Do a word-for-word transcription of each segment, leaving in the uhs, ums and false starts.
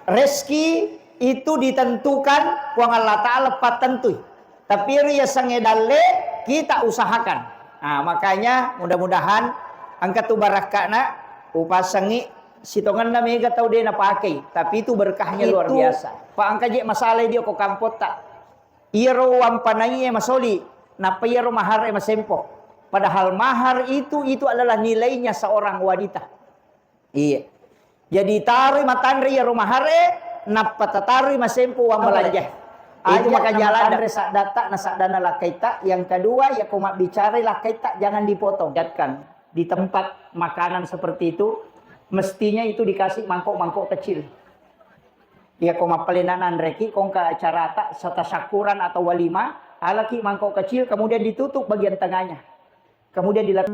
Rezeki itu ditentukan Puang Allah Ta'ala, pattentui. Tapi ri yasengnge dalle, kita usahakan. Nah, makanya mudah-mudahan engka tu barakka'na upasengi. Sitongenna mega tau de napakei, tapi itu berkahnya luar biasa. Pa engka je masalah dio ko kampotta. Iyaro wampanaiye masoli, nappa iyaro mahar'e masempo. Padahal mahar itu, itu adalah nilainya seorang wanita. Iya. Jadi taroi matanre iyaro mahar'e, nappa tataroi masempo uang belanja. Itu makanya matanre saddatta na saddana lakkaitta. Yang kedua, ya ko mabbicarai lakkaitta jangan dipotong. Kan di tempat makanan seperti itu, mestinya itu dikasih mangkok-mangkok kecil. Iya, ko mappalenna nanreki, ko engka acarata, tasakkuran atau walimah, alaki mangkok kecil, kemudian ditutup bagian tengahnya. Kemudian dilat-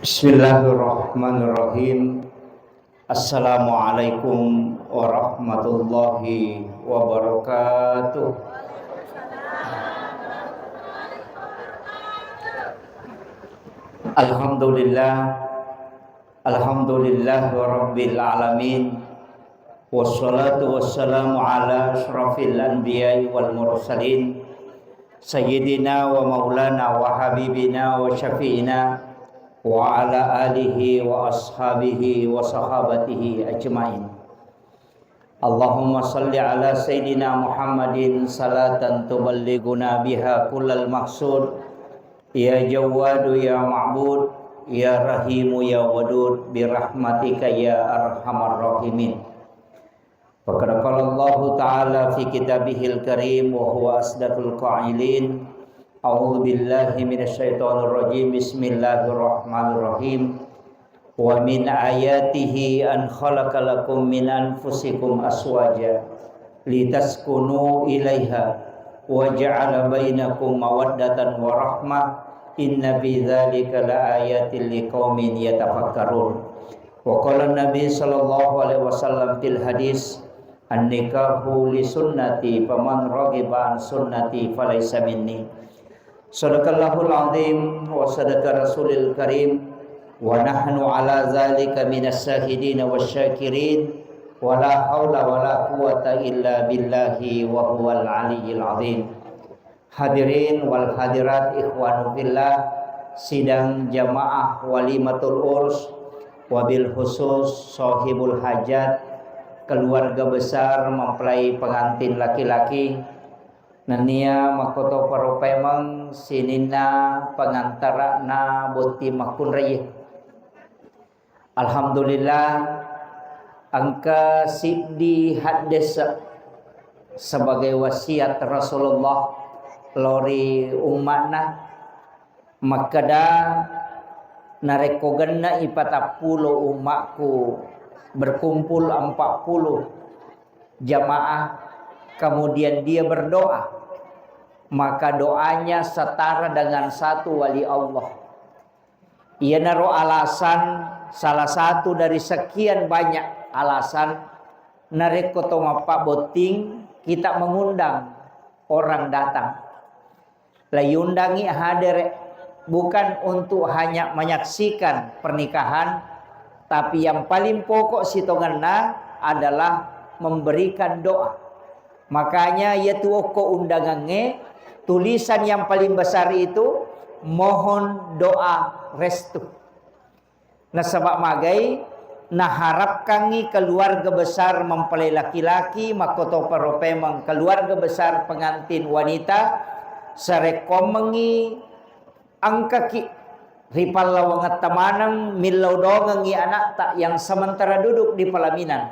Bismillahirrahmanirrahim. Assalamualaikum warahmatullahi wabarakatuh. Alhamdulillah. Alhamdulillah rabbil alamin. Wassalatu wassalamu ala asyrafil anbiya'i wal mursalin, sayyidina wa maulana wa habibina wa syafi'ina wa ala alihi wa ashabihi wa sahabatihi ajmain. Allahumma salli ala sayyidina Muhammadin salatan tuballighuna biha kullal maqsud. Ya Jawwadu ya Ma'bud, ya Rahimu ya Wadud, birahmatika ya arhamar rahimin. Faqad qala Allahu ta'ala fi kitabihil karim wa huwa asdaqul qailin. A'udzu billahi minasy syaithanir rajim. Bismillahirrahmanirrahim. Wa min ayatihi an khalaqa lakum min anfusikum azwaja litaskunu ilaiha wa ja'ala bainakum mawaddatan wa rahmah, inna fi dzalika laayatil liqaumin yatafakkarun. Wa qala Nabi sallallahu alaihi wasallam fil hadis, "An-nikahu li sunnati, faman raghiba an sunnati falaysa minni." Sadaqallahul azim wa sadaqa rasulil karim, wa nahnu ala zalika minas syahidin wasyakirin, wa la haula wa la quwwata illa billahi wa huwal aliyyil azim. Hadirin wal hadirat, ikhwanu fillah, sidang jamaah walimatul urs, wabil khusus sahibul hajat, keluarga besar mempelai pengantin laki-laki, nennia makkotoparo paimeng sininna pengantara'na botting makkunraie. Alhamdulillah, engka siddi haddese sebagai wasiat Rasulullah lao ri umma'na, makkeda, narekko genne'i patappulo umma'ku, berkumpul empat puluh jamaah, kemudian dia berdoa, maka doanya setara dengan satu wali Allah. Iyanaro alasan, salah satu dari sekian banyak alasan narekko to mappabbotting, kita mengundang orang datang. Layundangi hadere, bukan untuk hanya menyaksikan pernikahan, tapi yang paling pokok sitongenna adalah memberikan doa. Makanya, iyatu okko undangangnge, tulisan yang paling besar itu, mohon doa restu. Nasaba magai, naharapkangngi keluarga besar mempelai laki-laki, makkotoparo paimeng keluarga besar pengantin wanita, sarekkoammengngi engkaki ri pallawangetta maneng millau doangengngi anakta yang sementara duduk di pelaminan.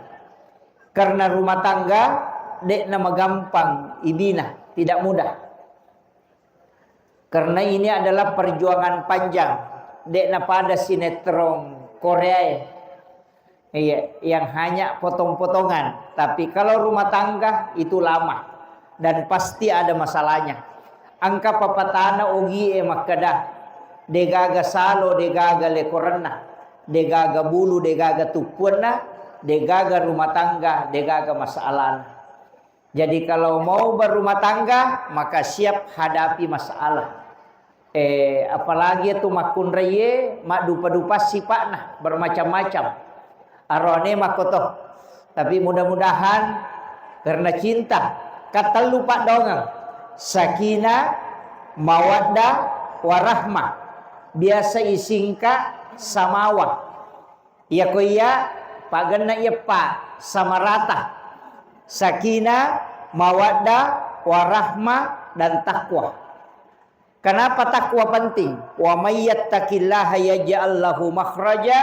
Karena rumah tangga de'na magampang ibina, tidak mudah. Karena ini adalah perjuangan panjang, de'na pada sinetron Koreae. Iya, yang hanya potong-potongan. Tapi kalau rumah tangga itu lama dan pasti ada masalahnya. Engka papatana ogie makkeda, degaga salo, degaga lekorenna, degaga bulu, degaga tukkuenna, degaga rumah tangga, degaga masalahna. Jadi, kalau mau berumah tangga, maka siap hadapi masalah. Eh, apalagi itu makkunraiye maddupa-dupa sipa'na, bermacam-macam. Arone makkoto. Tapi mudah-mudahan karena cinta, katellu paddongeng, sakinah, mawaddah, warahmah. Biasa isingka samawa. Iyako iya pagenna iya pa samarata. Sakinah, mawaddah, warahmah, dan takwa. Kenapa takwa penting? "Wa may yattaqillaha yaj'al lahu makhraja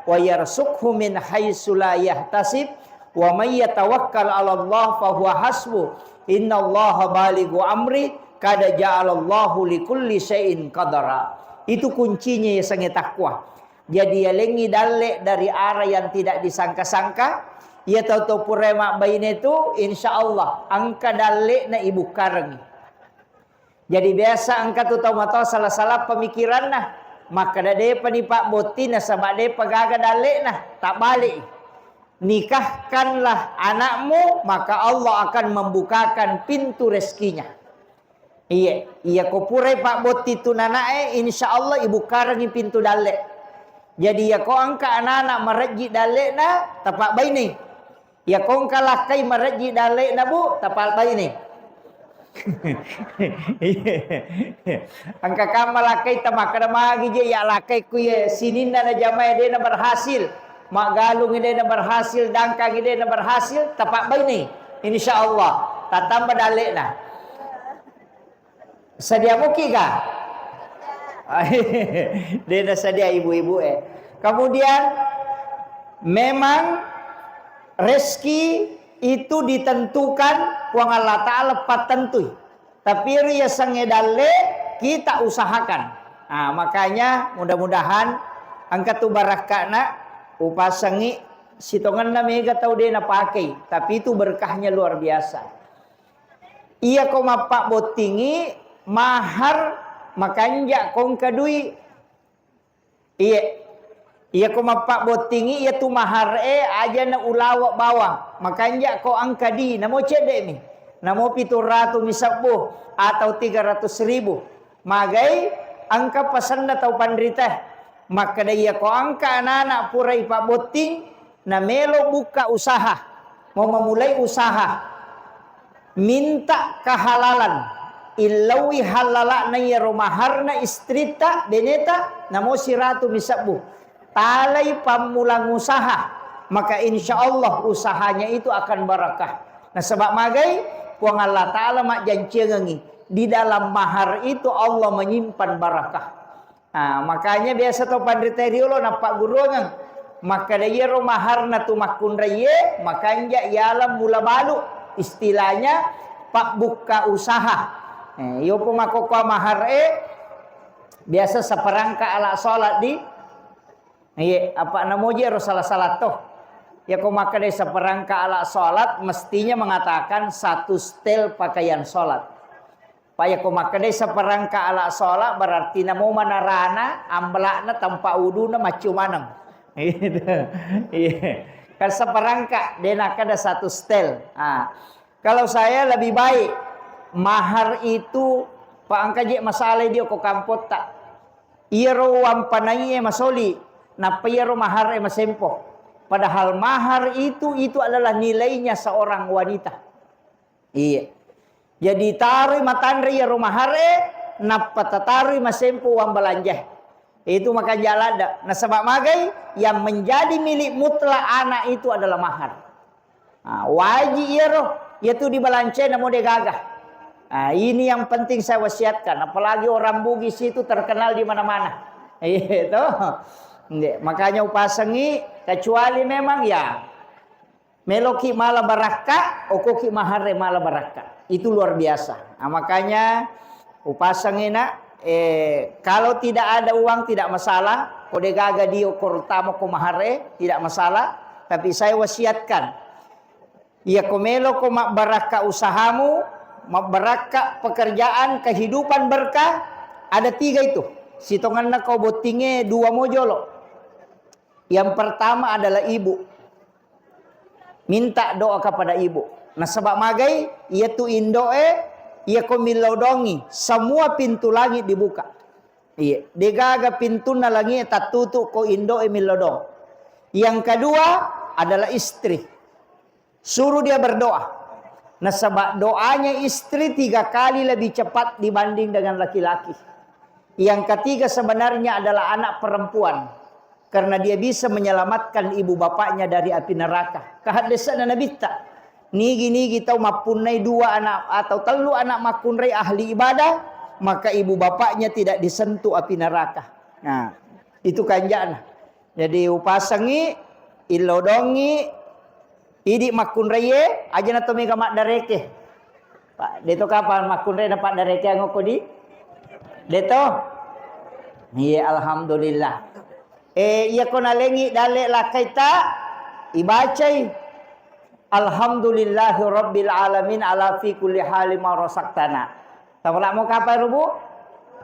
wa yarzuqhu min haitsu la yahtasib, wa may yatawakkal 'alallah fa huwa hasbuh, innallaha balighu amri, qad ja'alallahu likulli syai'in qadara." Itu kuncinya ya sange takwa. Jadi yalengngi dalle dari arah yang tidak disangka-sangka, iya tau-tau pura mabbaine tu, insya Allah engka dalle'na ibukkarengngi. Jadi biasa engka tu tau matoa salah-salah pemikiranna. Makkeda, "Depa ni pabbotting nasaba depa gaga dalle'na." Tabbali'i. "Nikahkanlah anakmu, maka Allah akan membukakan pintu rezekinya." Iya, iya ko purai pabbotting tu nana'e, insya Allah ibukkarengngi pintu dalle. Jadi iya ko engka anana marejji dalle'na, tapabbaine. Iya ko engka lakkai marejji dalle'na, Bu, tapabbaine. Engka kamma lakkai tamakkeda magi je, ya lakkai ku ye sininna na jamae dena berhasil, maggalung dena berhasil, dangkang dena berhasil, tapabbaine. Insya Allah, tatamba dalle'na. Sadia muki ga? Dena sadia ibu-ibu eh. Kemudian memang rezeki itu ditentukan Puang Allah Ta'ala pattentui. Tapi ri yasengnge dalle kita usahakan. Nah, makanya mudah-mudahan engka tu barakka'na upasengi sitongenna mega tau de napakei, tapi itu berkahnya luar biasa. Iya ko mappabbottingi mahar makanja ko engka dui. Iye. Iya ko mappabbottingi iya tu mahar e aja na ulawa bawang. Makanja ko engka di namo cedde mi. Namo pitu ratu mi sebbu atau tiga ratus ribu. Magai engka pasenna tau panrita. Makkeda iya ko engka anana pura ipabbotting, namelo bukka usaha, mau memulai usaha, minta kehalalan, illauwi halala'na iyaro maharna istritta, beneta, namo siratu mi sebbu. Talai pammulang usaha, maka insya Allah usahanya itu akan barakah. Nasaba magai, Puang Allah Ta'ala majjanciangengi, di dalam mahar itu Allah menyimpan barakah. Ah, makanya biasa to panrita riolo nappagguruangeng. Makkeda iyaro maharna tu makkunraiye, makanja yaleng mula balu. Istilahnya pabbukka usaha. Eh, yopo makkokkoe mahar e, biasa seperangkat alat sholat di. Iye, apa namoji ero salah-salah to. Ya ko makkeda seperangkat alat sholat, mestinya mengatakan satu setel pakaian sholat. Pa iya ko makkedai seperangka ala sholat, berarti namo manarana, ambelakna, tempat wuduna, maccio maneng. Gitu. Iya. Kan seperangka, de nakkeda satu setel. Ah. Kalau saya lebih baik, mahar itu, pa engka je masalah dio ko kampotta. Iyaro wampanaiye masoli, nappa iyaro mahar e masempo. Padahal mahar itu, itu adalah nilainya seorang wanita. Iya. Jadi taroi matanre iyaro mahar e, nappa tataroi masempo uang belanja. Itu makanja ladde. Nasaba magai, yang menjadi milik mutlak anak itu adalah mahar. Nah, wajib iyaro, iyatu dibalanca namo de gaga. Nah, ini yang penting saya wasiatkan, apalagi orang Bugis itu terkenal di mana-mana. Iya, toh. Nggih, makanya upasengi, kecuali memang ya meloki mala barakka, okoki mahar e mala barakka. Itu luar biasa. Nah, makanya upasengi nak, eh, kalau tidak ada uang tidak masalah, ko de gaga dio ko terutama ko mahar e tidak masalah, tapi saya wasiatkan, iya ko meloko mabbarakka usahamu, mabbarakka pekerjaan, kehidupan berkah, ada tiga itu. Sitongenna ko bottinge dua mojolo. Yang pertama adalah ibu. Minta doa kepada ibu. Nasaba magai, iyatu indoe, iya ko millau dongi, semua pintu langit dibuka. Iya, degaga pintunna langi tattutu ko indoe millau doang. Yang kedua adalah istri. Suruh dia berdoa. Nasaba doanya istri tiga kali lebih cepat dibanding dengan laki-laki. Yang ketiga sebenarnya adalah anak perempuan. Karena dia bisa menyelamatkan ibu bapaknya dari api neraka. Kahaddesana Nabitta. Nigi-nigi tau mappunnai dua anak atau tellu anak makkunrai ahli ibadah, maka ibu bapaknya tidak disentuh api neraka. Nah, itu kanjana. Jadi upasengi, illodongi, idi makkunraie, aja na to mega maddareke. Pak, deto kapang makkunrai na paddareke angoko di? Deto? Iya, alhamdulillah. Eh, iya ko nalengi dalle lakkaita, ibacai, "Alhamdulillahi rabbil alamin ala fi kulli hali ma razaqtana." Tawala mo kapai rubu?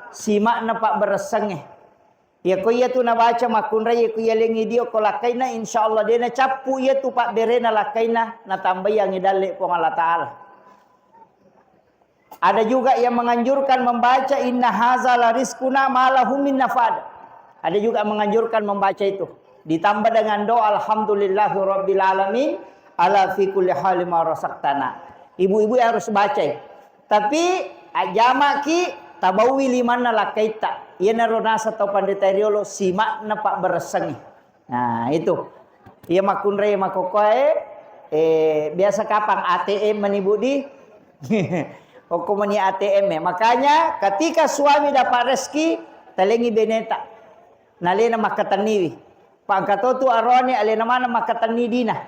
Simakna pabberessengnge. Iya ko iya tu nabaca makkunrai, iya ko iya lengi dio ko lakkaina, insya Allah de nacappu iya tu pabberena lakkaina, natambaiangi dalle Puang Allah Ta'ala. Ada juga yang menganjurkan membaca inna haza la rizquna ma lahu min nafad. Ada juga menganjurkan membaca itu. Ditambah dengan doa alhamdulillahi rabbil alamin ala fi kulli hali ma razaqtana. Ibu-ibu harus baca. Tapi ajamaki tabawi limanna lakkaitta. Iyanaro nasa tau pandita riolo simakna pabberessengngi. Nah, itu. Iya makkunrai makkokkoe, eh, biasa kapang A T M mani Budi? Okko mani A T M e. Makanya ketika suami dapat rezeki, talengi beneta. Nalena makkatenniwi. Pangkato tu aroane alena mana makkatenni dina.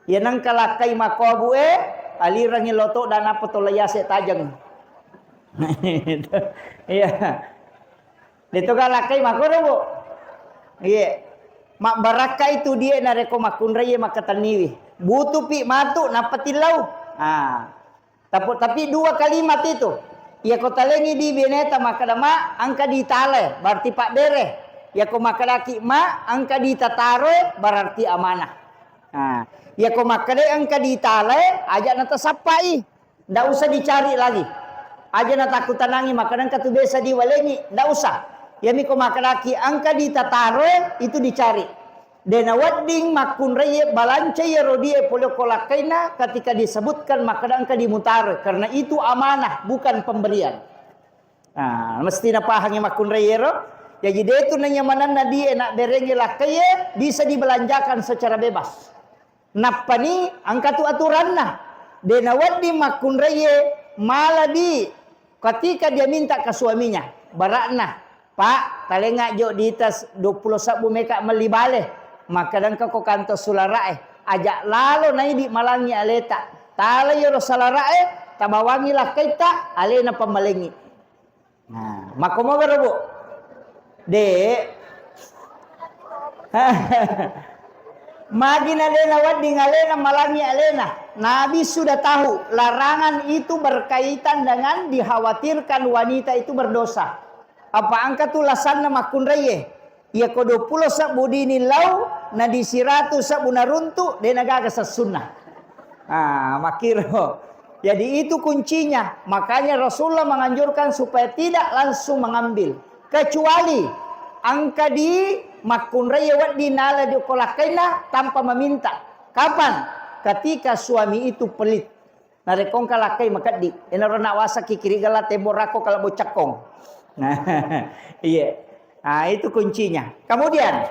Iya nengka lakkai makkobu e, alirangi loto dan apa tola yase tajeng. Iya. Deto ga lakkai makkoro, Bu? Iye. Mabbarakka itu die narekko makkunrai makkatenniwi. Butupi matu nappa tillau. Ah. Tapi, tapi dua kalimat itu. Iya ko talengi di beneta makkeda ma engka ditale, berarti pabbere. Iya ko makkedaki ma engka ditataro, berarti amanah. Nah, iya ko makkeda engka ditale, aja natasappai. Ndak usah dicari lagi. Aja natakkutanangi, makkeda engka tu biasa diwalengi, ndak usah. Iyami ko makkedaki engka ditataro, itu dicari. De nawedding makkunraiye balanca iyaro die pole ko lakkaina ketika disebutkan makkeda engka dimutaro, karena itu amanah, bukan pemberian. Nah, mesti napahangi makkunraiye ro. Jadi de tu nanyamananna die nabberengi lakkaiye bisa dibelanjakan secara bebas. Nappani engka tu aturanna. De nawedding makkunraiye mala di ketika dia minta ke suaminya. Barakna, "Pak, talenga jo ditas dua puluh sebbu meka melli bale." Makkeda engka ko kantor sulara'e, "Aja lalo naidi malangi aleta. Tala yero salara'e, tabawangi lakkaitta, alena pammalengi." Nah, makkomoga ro, Bu? De. Magi na de nawedding alena malangi alena. Nabi sudah tahu larangan itu berkaitan dengan dikhawatirkan wanita itu berdosa. Apa engka tu lasanna makkunraiye. Iya ko dua puluh sebbu dini lau, na di siratu sebbu naruntu, de nagaga sessunna. Ah, makkiro. Jadi itu kuncinya. Makanya Rasulullah menganjurkan supaya tidak langsung mengambil. Kecuali engka di makkunraiye wedding nala di okko lakkainna tanpa meminta. Kapan? Ketika suami itu pelit. Narekko engka lakkai makeddi, enaro nawasaki kiri gala tembok rakko kalebbo cakkong. Nah, iya. Nah, itu kuncinya. Kemudian,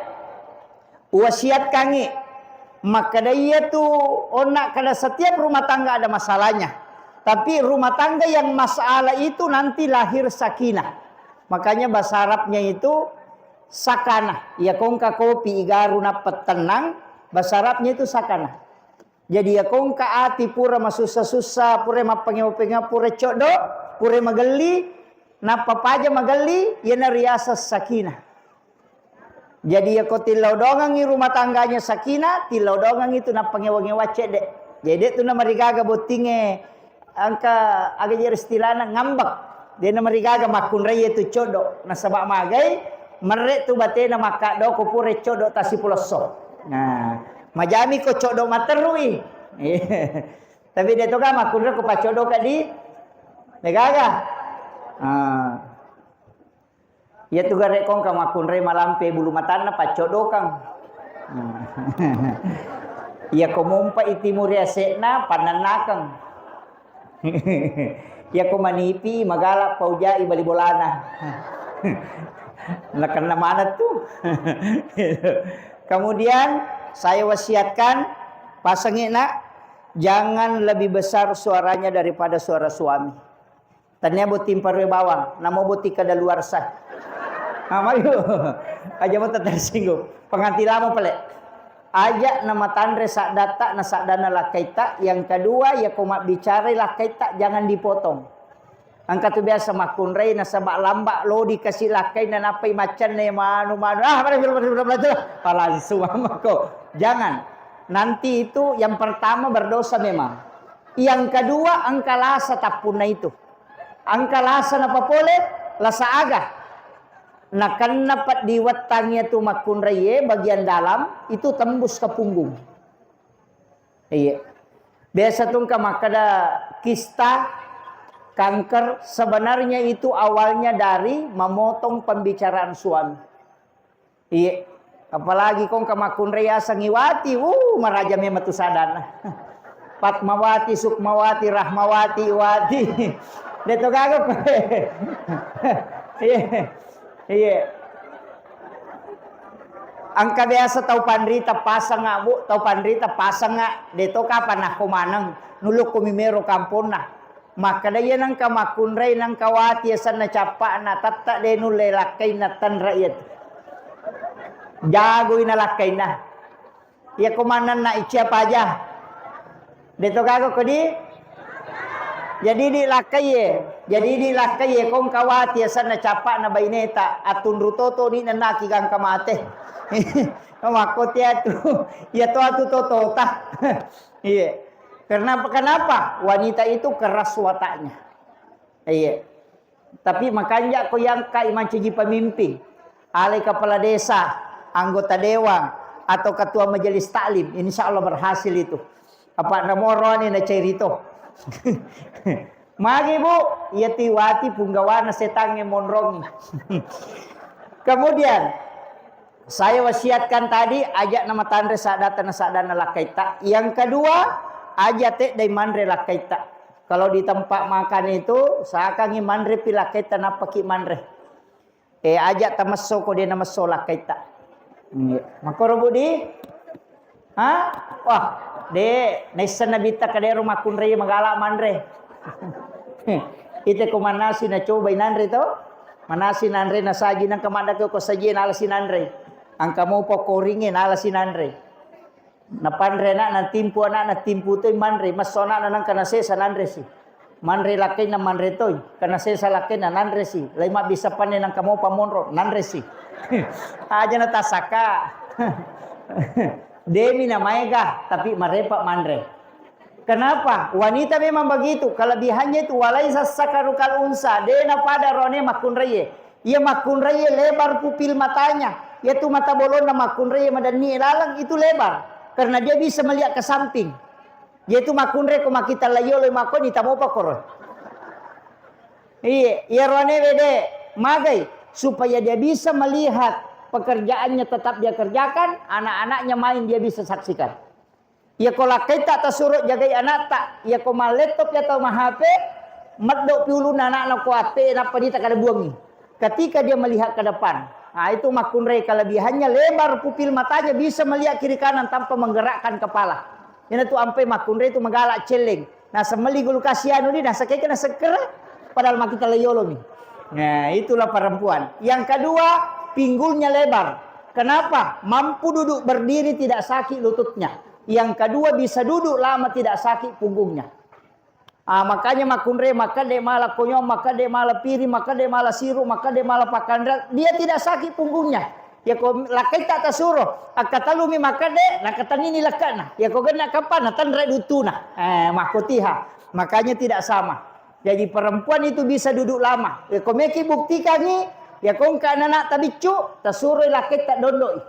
wasiatkangi, makkeda iya tu onna kada setiap rumah tangga ada masalahnya. Tapi rumah tangga yang masalah itu nanti lahir sakinah. Makanya bahasa Arabnya itu sakana. Iya ko engka kopi igaru nappa tennang, bahasa Arabnya itu sakana. Jadi, iya ko engka ati pura masussa-sussa, pura mappangewa-pangewa, pura coddo, pura magelli, nappa paja magelli, iyana riaseng sakinah. Jadi, iya ko tillau dongengngi rumah tangganya sakinah, tillau dongengngi tu nappangewa-ngewa cedde. Jadi, de tu namarigaga bottingnge engka aga jero istilahna ngambek. De namarigaga makkunrai tu coddo. Nasaba magai merre tu batena makkaddo ko pura coddo tasipulosso. Nah, majami ko coddo materrui. Tapi de to ga makkunrai ko pacoddo ka di de gaga. Ah. Iyatu gare kongka makkunrai malampe bulu matanna paccoddokang. Iya ko mompa i timuri ase'na pannannakang. Iya ko manipi magala paujai bali bolana. Nakenna maneng tu. Kemudian saya wasiatkan, pasangi nak, jangan lebih besar suaranya daripada suara suami. Tania botting parue bawang, namo botting kadaluarsa. Nah, mayu. Aja mo tersinggung. Penganti lama pale. Aja namatanre saddatta na saddana lakkaitta. Yang kedua, ya ko mabbicarai lakkaitta, jangan dipotong. Engka tu biasa makkunrai nasaba lamba lo dikasih lakkai na nappai maccanne manu-manu. Ah, pada film, film, film, film. Ah, langsung amako. Jangan. Nanti itu yang pertama berdosa memang. Yang kedua, engka lasa tappunna itu. Engka lasa napapole, lasa aga. Nakenna peddi wettang iya tu makkunraiye bagian dalam itu tembus ke punggung. Iya. Biasa tu engka makkeda kista, kanker, sebenarnya itu awalnya dari memotong pembicaraan suami. Iya. Apalagi kongka makkunrai asengngi Wati, wuh, maraja memang tu sadanna. Fatmawati, Sukmawati, Rahmawati, Wati. De to gaga ko. Iya. Iya. Engka biasa tau panrita pasengnga, Bu, tau panrita pasengnga, de to kapang nakko maneng, nulukku mi mero kamponna. Makkeda iya nengka makkunrai nengka Wati asenna cappa'na, tette de nulle lakkainna tenre iya tu. Jagoi na lakkainna. Iya ko manenna iccia paja. De to gaga ko di? Jadi di lakkaiye, jadi di lakkaiye kongka Wati asenna cappa'na baineta, attunru toto ni nennaki gangka mate. Makko tiatu, iya to atu totota. Iya. Karena apa? Kenapa? Wanita itu keras wataknya. Iya. Tapi makanja ko yang kai mancaji pemimpin, alai kepala desa, anggota dewan, atau ketua majelis taklim, insya Allah berhasil itu. Apa namoroni na cerito. Magi, Bu, iya tiwati punggawana setangnge monrongi. Kemudian, saya wasiatkan tadi, aja namatanre saddatta na saddanna lakkaitta. Yang kedua, aja teddai manre lakkaitta. Kalau di tempat makan itu, sakangi manre pi lakkaitta nappaki manre. Eh, aja tamesso ko de namesso lakkaitta. Iya. Makkoro, Bu, di? Ha? Wah, de, naisseng nabitta kadero makkunrai magala manre. Ite ko manasi nacobai nanre to? Manasi nanre nasaji nangka maddake ko saji nalasi nanre. Angka mopa koringnge nalasi nanre. Napanre ana'na timpu, ana'na timpu toi manre, messo ana'na nangka nasesa nanresi. Manre lakkainna manre toi, kana sesa lakkainna nanresi. Lai mabbissa panne nangka mopa monro nanresi. Aja na tasaka. Demi na maega, tapi marepa manre. Kenapa? Wanita memang begitu. Kelebihannya itu, walaisa sakaru kal unsa, de na pada rone makkunraie. Iya makkunraie lebar pupil matanya. Iya tu mata bolonna makkunraie madanni laleng itu lebar. Karena dia bisa melihat ke samping. Iya tu makkunrai ko makkita layolo makkoni tamopa koro. Iya, iya roane wede magai supaya dia bisa melihat pekerjaannya tetap dia kerjakan, anak-anaknya main dia bisa saksikan. Iya ko lakkaitta tasuro jagai anatta, iya ko mallettop iya tau ma-H P, meddo pi ulunna anakna ko appe nappa dita kada buangi. Ketika dia melihat ke depan, nah, itu makkunrai kelebihannya lebar pupil matanya bisa melihat kiri kanan tanpa menggerakkan kepala. Iyana tu ampai makkunrai tu magala celleng. Nah, semmelli gulu kasi anu di, nah, sekeke na sekkere, padahal makkita layolomi. Nah, itulah perempuan. Yang kedua, pinggulnya lebar. Kenapa? Mampu duduk berdiri tidak sakit lututnya. Yang kedua, bisa duduk lama tidak sakit punggungnya. Ah, makanya makkunrai, makkede mala konyong, makkede mala piri, makkede mala siru, makkede mala pakanra, dia tidak sakit punggungnya. Ya ko lakkaitta tasuro, akkatallumi makkede, nakatannini lekkana. Ya ko genna kappa, natanre duttuna. Eh, makkotiha. Makanya tidak sama. Jadi perempuan itu bisa duduk lama. Ya ko meki buktikangi, ya ko engka anak tabiccu, tasuroi lakkaitta dondoi.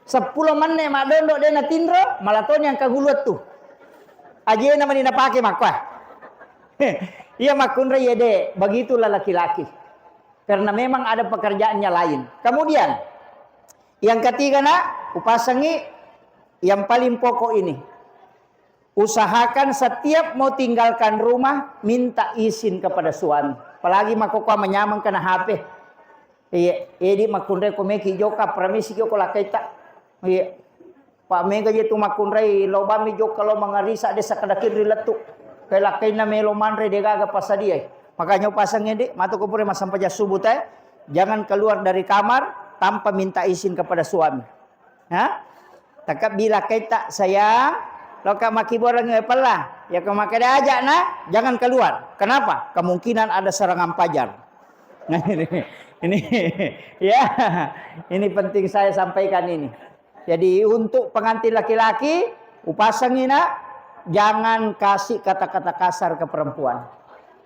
Seppulo menne maddondo de natinro, malatoni engka guluettu. Ajena mani napake makkoa. Iya makkunrai ya de, begitulah laki-laki. Karena memang ada pekerjaannya lain. Kemudian, yang ketiga, Nak, upasangi yang paling pokok ini. Usahakan setiap mau tinggalkan rumah, minta izin kepada suami. Apalagi makkokkoe manyameng kena H P. Iya, edi makkunrai ko meki jokka, permisi jokka lakkaita. Iya. Pak mega je tu makkunrai, lo bammi jokka lo mangarisa, de sakkadakir ri lettu. Kai lakkainna melo manre, de gaga pasadiai. Makanya upasang edi, matu ko pura massempajang subuh te, jangan keluar dari kamar tanpa minta izin kepada suami. Ha? Takabbi lakkaita, "Sayang, loka makkiboreng wae pella." Ya, ko makkeda aja, Nak, jangan keluar. Kenapa? Kemungkinan ada serangan pajar. Nah, ini, ini, ya, ini penting saya sampaikan ini. Jadi, untuk pengantin laki-laki, upasangi, Nak, jangan kasih kata-kata kasar ke perempuan.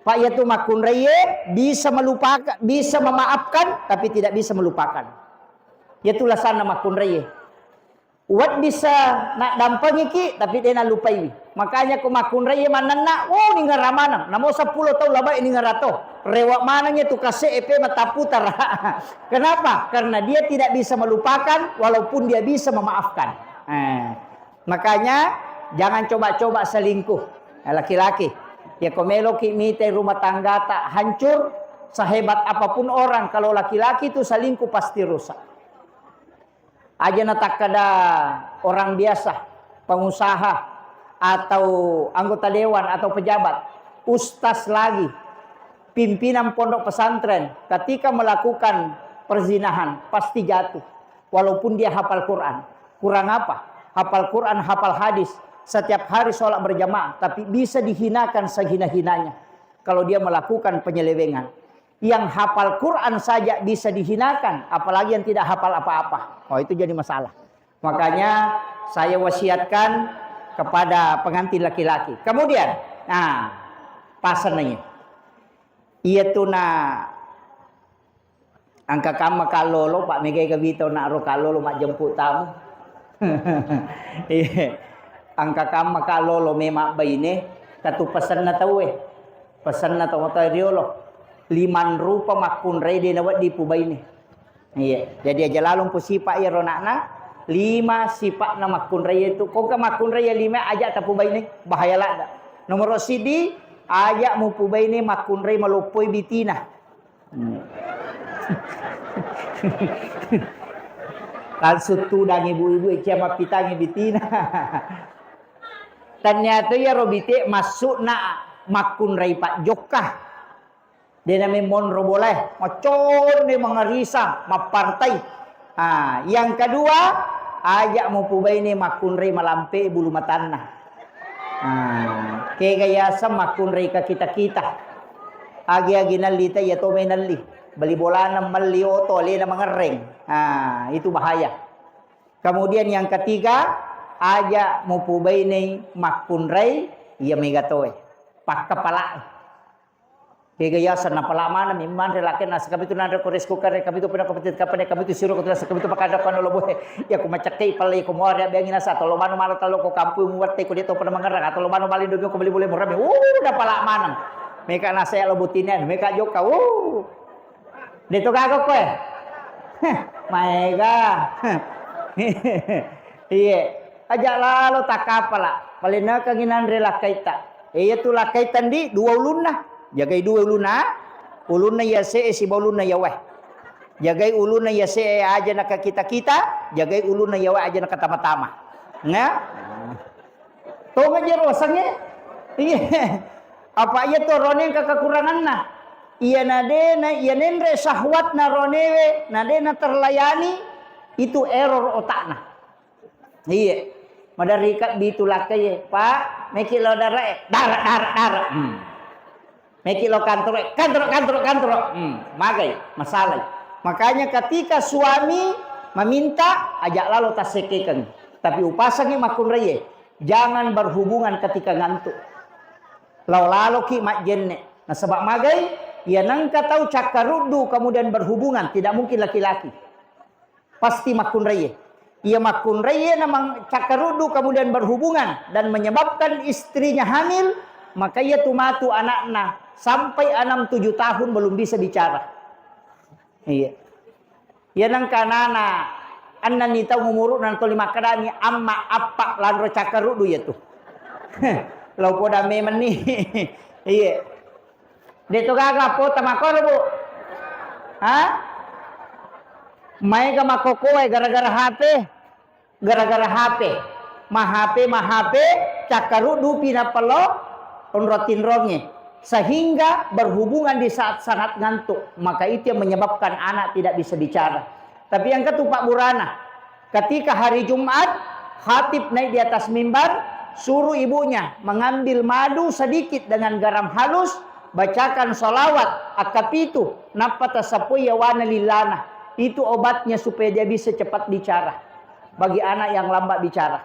Pak, ya tu makkunraie bisa melupakan, bisa memaafkan, tapi tidak bisa melupakan. Iyatu lasanna makkunraie. Wedding sa naddampengiki, tapi de nallupaiwi. Makanya ko makkunraie manenna, oh, ningara maneng. Namo seppulo taung labai ningara to. Rewa maneng itu kase epe mataputara. Kenapa? Karena dia tidak bisa melupakan walaupun dia bisa memaafkan. Eh, makanya jangan coba-coba selingkuh. Eh, laki-laki, ya ko meloki mite rumah tanggata hancur, sehebat apapun orang, kalau laki-laki itu selingkuh pasti rusak. Aja natakkada orang biasa, pengusaha, atau anggota dewan atau pejabat, ustaz lagi, pimpinan pondok pesantren, ketika melakukan perzinahan, pasti jatuh. Walaupun dia hafal Quran. Kurang apa? Hafal Quran, hafal hadis, setiap hari sholat berjamaah, tapi bisa dihinakan sehina-hinanya kalau dia melakukan penyelewengan. Yang hafal Quran saja bisa dihinakan, apalagi yang tidak hafal apa-apa. Oh, itu jadi masalah. Makanya saya wasiatkan kepada pengantin laki-laki. Kemudian, nah, pasennya. Iya tu na engka kamma kallolo, Pak, megai gabito na ro kallolo majjemput tamu. Iya. Engka kamma kallolo memang baine, katu pesenna tauwe. Pesenna tau matoa riolo, limang rupa makkunrai de nawedding pubaine. Iya, jadi aja lalung pusipa iyaro anakna, lima sipa'na makkunrai itu. Kongka makkunrai ya lima aja tapubaine, bahaya ladda. Nomoro sidi, aja mupubaine makkunrai maloppoi bitina. Hmm. Langsung tudang ibu-ibu cia mappitangi bitina. Ternyata iyaro bite maksudna makkunrai pajjokka. Dena memmonro bolae, maconne mangarisa, mappartai. Ah, yang kedua, aja mupubaine makkunrai malampe bulu matanna. Ah, kega yaseng makkunrai ka kita-kita. Agi-agi nalli ta iya to mai nalli. Bali bolana melli oto alena mangerreng. Ah, itu bahaya. Kemudian yang ketiga, aja mupubaine makkunrai iya mega toe. Pakkapalae. Kega yaseng napala maneng mi manre laki naseng kapitu nanre ko rice cooker e, kapitu pena ko peti kapane, kapitu siro ko tulang, kapitu pakada ko anu lobo e. Iya ko macekke pale ko muare beangi nasa tolo manu mala talo ko kampui muwatte ko de to pernah mangerang atau lo manu mala indomie ko beli bule murah mi. Uh, napala maneng. Meka nasa ya lobo tinen, meka jokka. Uh. De to gaga koe. Heh, maega. Iye, aja lalo takkapala. Palennekengi nanre lakkaita. Iya tu lakkaita ndi dua ulunna. Jagai dua ulunna. Ulunna iya se'e siba ulunna iya wae. Jagai ulunna iya se'e aja nakakita-kita, jagai ulunna iya wae aja nakatama-tama. Nga? Tonga jero wasengnge? Iya. Apa iya to rone engka kekuranganna? Iya na de na iya nenre syahwatna ronewe, na de na terlayani, itu error otakna. Iya. Maderri kabbi tu lakkaie, Pak, meki lo dara e, dara, dara, dara. Hmm. Meki lo kantoro e, kantoro, kantoro, kantoro. Hmm. Magai, masalai. Makanya ketika suami meminta, aja lalo tassekkekeng. Tapi upasangi makkunraie, jangan berhubungan ketika ngantuk. Lao laloki majjenne. Nasaba magai, iya nengka tau cakkaruddu kemudian berhubungan, tidak mungkin laki-laki. Pasti makkunraie. Iya makkunraie na mang-, cakkaruddu kemudian berhubungan dan menyebabkan istrinya hamil, maka iya tu matu anakna sampai enam tujuh tahun belum bisa bicara. Iya. Iya nengka anana, ennenni taung umuru'na tuli makkedani, "Amma, appa, lanro cakkaruddu iya tu." Lao poda memenni. Iya. De' to gaga pota makkoro, Bu? Ha? Maega makkokkoe gara-gara H P. Gara-gara H P, ma H P, ma H P, cakkaruddupi nappa lao onrong tinrongnge, sehingga berhubungan di saat sangat ngantuk, maka itu yang menyebabkan anak tidak bisa bicara. Tapi yang ketupat burana, ketika hari Jumat, khatib naik di atas mimbar, suruh ibunya mengambil madu sedikit dengan garam halus, bacakan salawat, akapitu, nappa tasapoi yawana lillana. Itu obatnya supaya dia bisa cepat bicara. Bagi anak yang lambat bicara.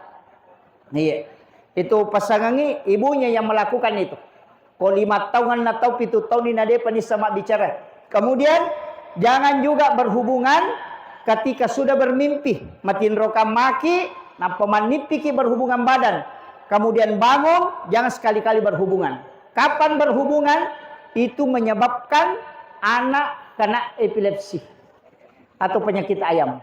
Iya. Itu pasangangi ibunya yang melakukan itu. Ko lima tahun, enam tahun, pitu tahun ini depa nissa mabbicara. Kemudian jangan juga berhubungan ketika sudah bermimpi. Matinrokan maki, nappa mannippiki berhubungan badan. Kemudian bangun, jangan sekali-kali berhubungan. Kapan berhubungan? Itu menyebabkan anak kena epilepsi atau penyakit ayam.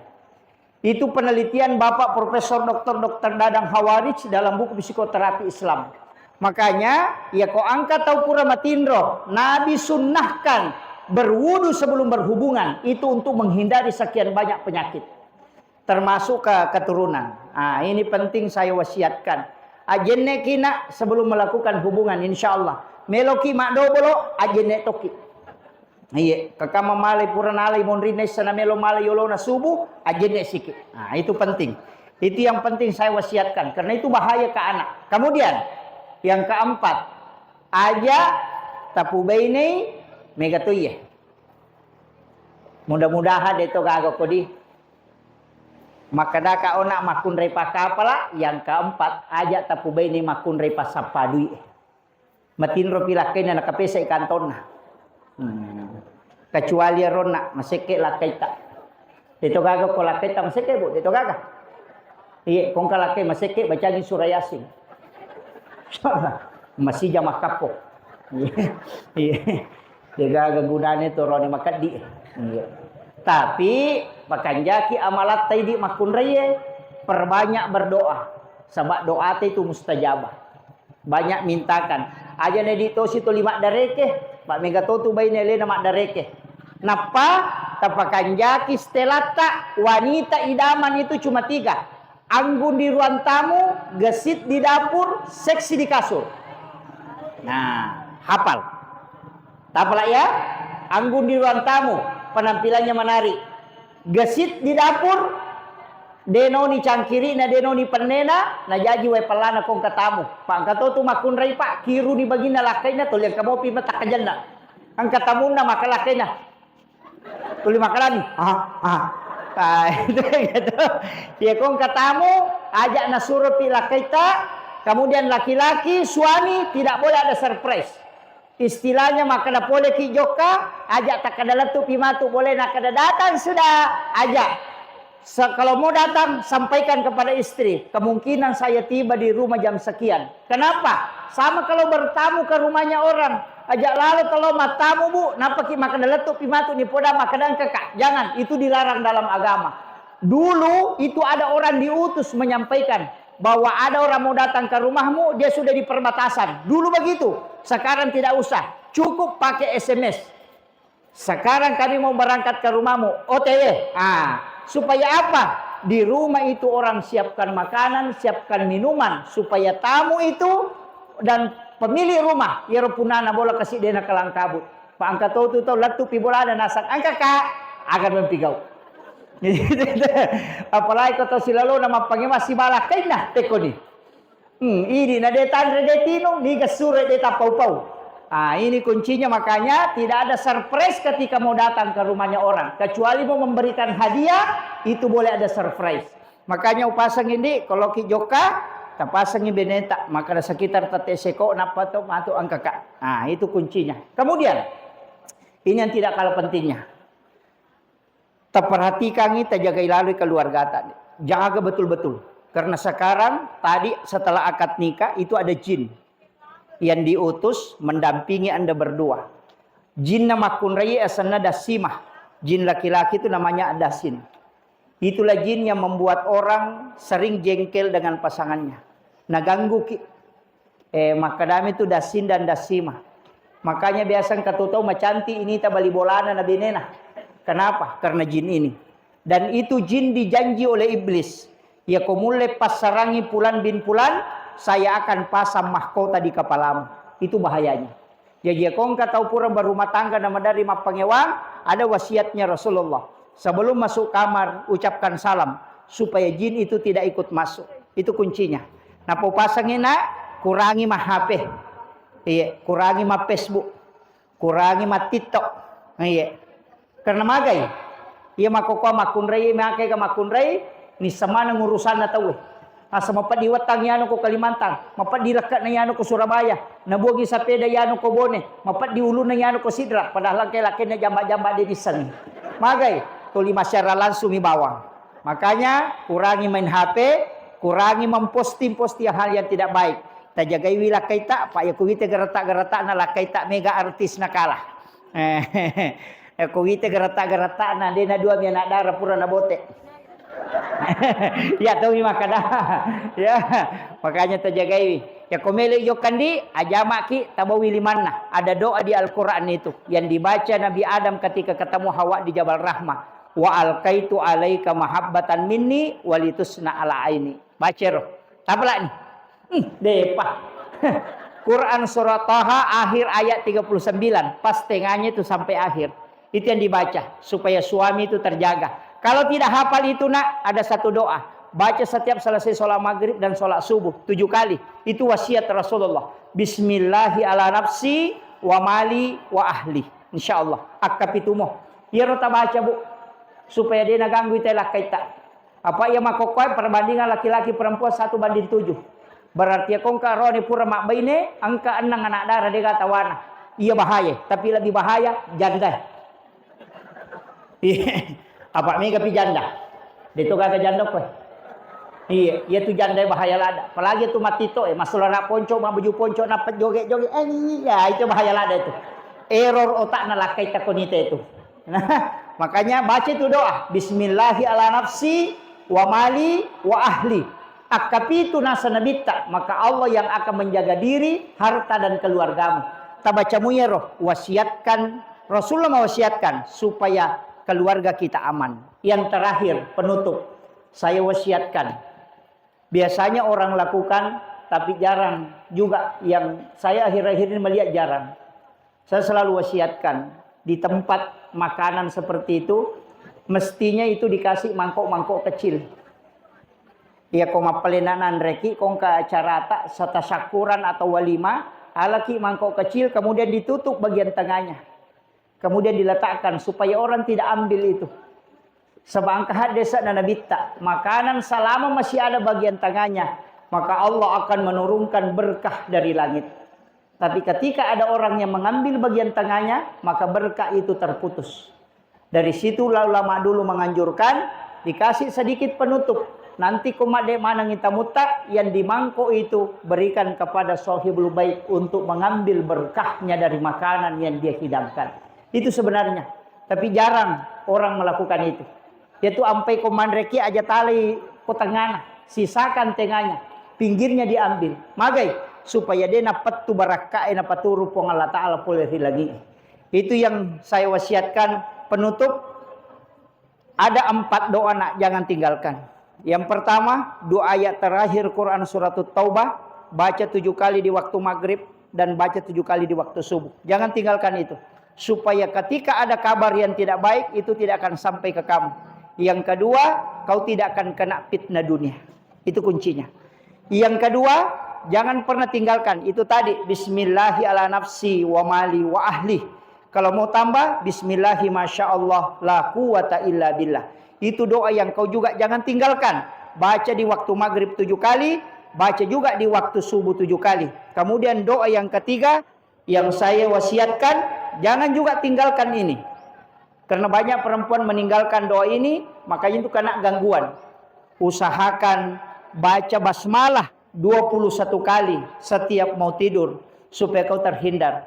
Itu penelitian Bapak Profesor Doktor Doktor Dadang Hawarij dalam buku Psikoterapi Islam. Makanya, ya ko engka tau pura matinro, Nabi sunnahkan berwudu sebelum berhubungan. Itu untuk menghindari sekian banyak penyakit. Termasuk ke keturunan. Ah, ini penting saya wasiatkan. Ajenne kina sebelum melakukan hubungan, insya Allah. Meloki madobolo, ajenne toki. Iya, kakama malai pura nalai monrinna issa namelo malai yolona subuh, ajenne siki. Nah, itu penting. Itu yang penting saya wasiatkan, karena itu bahaya ke anak. Kemudian, yang keempat, aja tapubainei mega toiye. Mudah-mudahan deto gaga kodi. Makkedaka ona makkunrai pakapala, yang keempat, aja tapubainei makkunrai passappa dui. Matinropi lakkainna nakapesai kantonna. Hmm. Kecuali aronna, masekke lakkaita. Deto gaga ko lakkaita masekke, Bu, deto gaga. Iya, kongka lakkai masekke, bacangi surah Yasin. Masija makkappo. Iya. Iya. Degaga gunane torone makeddi. Iya. Tapi pakanjaki amalatta idi makkunraie, perbanyak berdoa. Sebab doa itu mustajabah. Banyak mintakan. Aja nedi tosi tuli maddareke, pak mega totu baine lena maddareke. Nappa tapakanjaki stelatta, wanita idaman itu cuma tiga. Anggun di ruang tamu, gesit di dapur, seksi di kasur. Nah, hafal. Tapala ya, anggun di ruang tamu, penampilannya menarik. Gesit di dapur, denoni cangkirina, denoni pennena, najaji wae pellana kongka tamu. Pak, engka to tu makkunrai, Pak, kiruni baginna lakkainna, tuli engka mopi mata kajenna. Engka tamunna maka lakkainna. Tuli makkalani. Ah, ah. Ah, itu gitu. Ya kongka tamu, ajak nasuropi lakkaita, kemudian laki-laki, suami, tidak boleh ada surprise. Istilahnya makkeda poleki jokka, aja takkeda lettupi matu, boleh nakkeda datang sudah, aja. Se-, kalau mau datang, sampaikan kepada istri, kemungkinan saya tiba di rumah jam sekian. Kenapa? Sama kalau bertamu ke rumahnya orang, aja lalo kalau matamu, Bu, napaki makkeda lettupi matu ni poda makkeda engka, Kak. Jangan, itu dilarang dalam agama. Dulu itu ada orang diutus menyampaikan bahwa ada orang mau datang ke rumahmu, dia sudah di perbatasan. Dulu begitu, sekarang tidak usah. Cukup pakai S M S. Sekarang kami mau berangkat ke rumahmu, O T W. Ah, supaya apa? Di rumah itu orang siapkan makanan, siapkan minuman, supaya tamu itu dan pemilik rumah, iyaro punana bola kasi dena kalang kabut. Pak engka to tu tau lettupi bolana nasang, engka, Kak, akan mempigau. Apalagi ko tau silalona mappangewa sibala kainna, tekkoni. Hmm, idi na de tanre de tinung, niga sure de tapau-pau. Ah, ini kuncinya, makanya tidak ada surprise ketika mau datang ke rumahnya orang. Kecuali mau memberikan hadiah, itu boleh ada surprise. Makanya upasang ini, kalau ki jokka, tapasangi beneta, maka ada sekitar tette seko, napa to, matu angkaka. Ah, itu kuncinya. Kemudian, ini yang tidak kalah pentingnya. Taperhatikangi, tajagai laloi keluargata. Jaga betul-betul. Karena sekarang, tadi setelah akad nikah, itu ada jin yang diutus mendampingi Anda berdua. Jinna makkunrai asenna Dassimah. Jin laki-laki itu namanya Dasin. Itulah jin yang membuat orang sering jengkel dengan pasangannya. Naganggu ki. Eh, makkadami tu Dasin dan Dasima. Makanya biasa engka tu tau macantik ini tabali bolana na benena. Kenapa? Karena jin ini. Dan itu jin dijanji oleh iblis. Ya ko mulle passarangi Pulan bin Pulan, saya akan pasang mahkota di kepalamu. Itu bahayanya. Jaji, ko engka tau pura berumah tangga na maderri mappangewang, ada wasiatnya Rasulullah. Sebelum masuk kamar, ucapkan salam supaya jin itu tidak ikut masuk. Itu kuncinya. Napau pasangi nak, kurangi ma H P. Iya, kurangi ma Facebook. Kurangi ma TikTok. Iya. Karena magai. Iya makkokkoe makkunrai, magai ga makkunrai, nisseng maneng urusanna tauwe. Asa mapeddi wettang yanu ko Kalimantan, mapeddi lekke'na yanu ko Surabaya, nabuangi sapeda yanu ko Bone, mapeddi ulunna yanu ko Sidrap, padahal engka lakkenna jamba-jamba de nissengngi. Magai, tuli masyara langsung mi bawang. Makanya kurangi main H P, kurangi memposting-posting hal yang tidak baik. Tajagaiwi lakkaita, Pak, ya kuwite geretak-geretakna lakkaita mega artis nakala. Eh, ko wite geretak-geretakna, de nadua mi anak dara pura nabote. Ya tau mi makkada. Ya, makanya tajagaiwi. Ya ko melo jokkandi, ajamaki tabawi limanna. Ada doa di Al-Quran itu yang dibaca Nabi Adam ketika ketemu Hawa di Jabal Rahmah. "Wa alqaitu alaika mahabbatan minni walitusna ala aini." Bacero. Tapalani. Hmm, depa. Quran surah Taha akhir ayat tiga puluh sembilan, pas tengahnya itu sampai akhir. Itu yang dibaca supaya suami itu terjaga. Kalau tidak hafal itu, Nak, ada satu doa. Baca setiap selesai sholat maghrib dan sholat subuh tujuh kali. Itu wasiat Rasulullah. "Bismillahi ala nafsi wa mali wa ahli." Insya Allah. Akkapitumo. Iyaro tabaca, Bu. Supaya de naganggu ita lakkaita. Apa iya makkokkoe perbandingan laki-laki perempuan satu banding tujuh. Berarti ya ko engka rone pura mabbaine, engka enneng anak dara de ga tawana. Iya bahaya, tapi lebih bahaya janda. Iya. Apa mega pi janda? De to gaga janda koe. Iya, iya tu janda bahaya lada. Apalagi tu matito e, masulana ponco, mabaju ponco, nappa joget-joget. Eh, iya, itu bahaya lada itu. Error otakna lakkaita konite itu. Nah, makanya baca itu doa, "Bismillahi ala nafsi wa mali wa ahli." Akkapitu nasa nabitta, maka Allah yang akan menjaga diri, harta dan keluargamu. Tabacamu yero, wasiatkan, Rasulullah mewasiatkan supaya keluarga kita aman. Yang terakhir, penutup, saya wasiatkan. Biasanya orang lakukan, tapi jarang juga yang saya akhir-akhir ini melihat jarang. Saya selalu wasiatkan, di tempat makanan seperti itu, mestinya itu dikasih mangkok-mangkok kecil. Iya, ko mappalenna nanreki, ko engka acarata, satasakkuran atau walima, alaki mangkok kecil, kemudian ditutup bagian tengahnya. Kemudian diletakkan supaya orang tidak ambil itu. Sebab engka haddese'na Nabitta, makanan selama masih ada bagian tengahnya, maka Allah akan menurunkan berkah dari langit. Tapi ketika ada orang yang mengambil bagian tengahnya, maka berkah itu terputus. Dari situ ulama dulu menganjurkan, dikasih sedikit penutup. Nanti ko madde manengi tamutta, yang di mangkok itu berikan kepada sahibul bait untuk mengambil berkahnya dari makanan yang dia hidangkan. Itu sebenarnya. Tapi jarang orang melakukan itu. Yaitu ampai ko manreki aja talai ko tengana, sisakan tengahnya, pinggirnya diambil. Magai, supaya de napettu barakkae napaturu Puang Allah Ta'ala pole ri langi. Itu yang saya wasiatkan penutup. Ada empat doa, Nak, jangan tinggalkan. Yang pertama, dua ayat terakhir Quran Surat Taubah, baca tujuh kali di waktu maghrib dan baca tujuh kali di waktu subuh. Jangan tinggalkan itu. Supaya ketika ada kabar yang tidak baik, itu tidak akan sampai ke kamu. Yang kedua, kau tidak akan kena fitnah dunia. Itu kuncinya. Yang kedua, jangan pernah tinggalkan itu tadi, "Bismillahi ala nafsi wa mali wa ahli." Kalau mau tambah, "Bismillahi masya Allah la quwwata illa billah." Itu doa yang kau juga jangan tinggalkan. Baca di waktu maghrib tujuh kali, baca juga di waktu subuh tujuh kali. Kemudian doa yang ketiga, yang saya wasiatkan, jangan juga tinggalkan ini. Karena banyak perempuan meninggalkan doa ini, makanya itu kena gangguan. Usahakan baca basmalah dua puluh satu kali setiap mau tidur, supaya kau terhindar.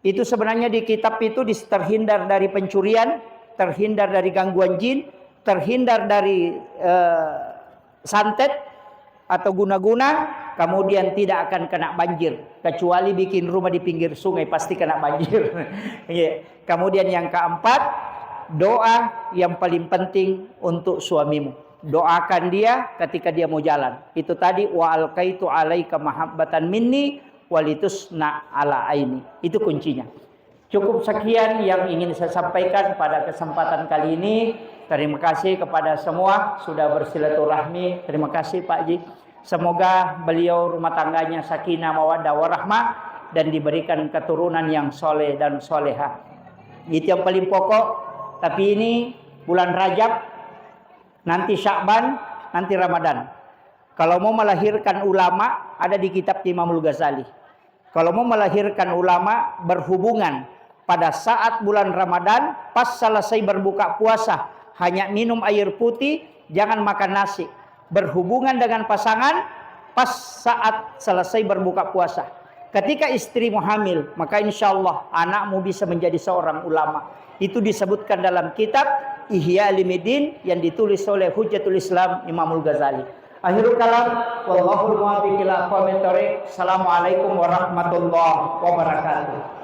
Itu sebenarnya di kitab itu dis-, terhindar dari pencurian, terhindar dari gangguan jin, terhindar dari, eh, santet atau guna-guna, kemudian tidak akan kena banjir, kecuali bikin rumah di pinggir sungai, pasti kena banjir. Iya. Kemudian yang keempat, doa yang paling penting untuk suamimu. Doakan dia ketika dia mau jalan. Itu tadi, "Wa alqaitu alaika mahabbatan minni walitusna ala aini." Itu kuncinya. Cukup sekian yang ingin saya sampaikan pada kesempatan kali ini. Terima kasih kepada semua sudah bersilaturahmi. Terima kasih, Pak Ji. Semoga beliau rumah tangganya sakinah, mawaddah, warahmah, dan diberikan keturunan yang soleh dan soleha. Itu yang paling pokok. Tapi ini bulan Rajab, nanti Sya'ban, nanti Ramadan. Kalau mau melahirkan ulama, ada di kitab Imamul Ghazali. Kalau mau melahirkan ulama, berhubungan pada saat bulan Ramadan, pas selesai berbuka puasa, hanya minum air putih, jangan makan nasi. Berhubungan dengan pasangan pas saat selesai berbuka puasa. Ketika istrimu hamil, maka insya Allah anakmu bisa menjadi seorang ulama. Itu disebutkan dalam kitab Ihya Ulumuddin yang ditulis oleh Hujjatul Islam Imamul Ghazali. Akhirul kalam, wallahul muwaffiq ila aqwamit thoriq. Assalamualaikum warahmatullahi wabarakatuh.